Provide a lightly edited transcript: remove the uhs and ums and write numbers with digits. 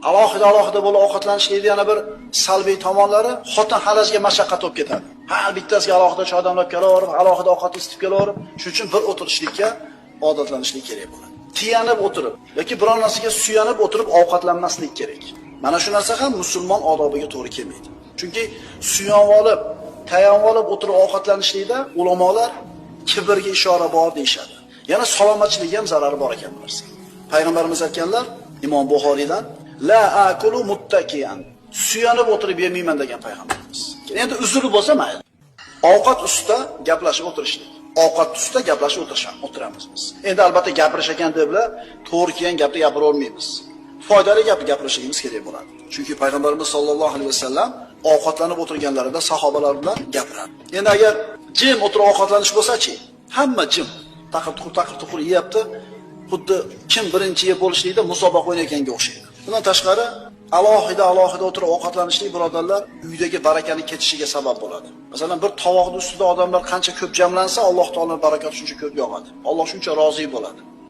Alohida alohida bo'lib ovqatlanishlikni yana bir salbiy tomonlari xotin xalajga mashaqqat bo'lib ketadi. Har bittasiga alohida choy damlab kelaverib, alohida ovqat isitib kelaverib, shuning uchun bir o'tirishlikka odatlanishlik kerak bo'ladi. Tiyanib o'tirib yoki biror narsaga suyanib o'tirib ovqatlanmaslik kerak. Mana shu narsa ham musulmon odobiga to'g'ri kelmaydi. Chunki suyanib olib, tayanib olib o'tirib ovqatlanishlikda ulamolar kibrga ishora bor deyishadi. Yana salomatchilikka ham zarari bor ekan bu narsa. Payg'ambarimiz aytganlar, Imom Buxoriydan, la akulu muttakiyan. Suyanib o'tirib yemayman degan payg'ambarimiz. Endi uzri bo'lsa mayli. Ovqat ustida gaplashib o'tirishlik. Ovqat ustida gaplashib o'tiramiz biz. Endi albatta gapirish ekan deblar, to'g'ri kelgan gapni gapira olmaymiz. Foydali gapni gapirishimiz kerak bo'ladi. Chunki payg'ambarimiz sollallohu alayhi vasallam ovqatlanib o'tirganlarida sahobalar bilan gapiradi. Endi agar jim o'tirib ovqatlanish bo'lsa-chi, hamma jim, taqir-tuqur taqir-tuqur yeyapti, xuddi kim birinchi yeb bo'lishlikda musobaqa o'ynayotganga o'xshaydi. Bundan tashqari alohida alohida o'tirib ovqatlanishlik birodarlar uydagi barakani ketishiga sabab bo'ladi. Masalan, bir tovoqning ustida odamlar qancha ko'p jamlansa, Alloh taolo barakati shuncha ko'p yog'adi. Alloh shuncha rozi bo'ladi.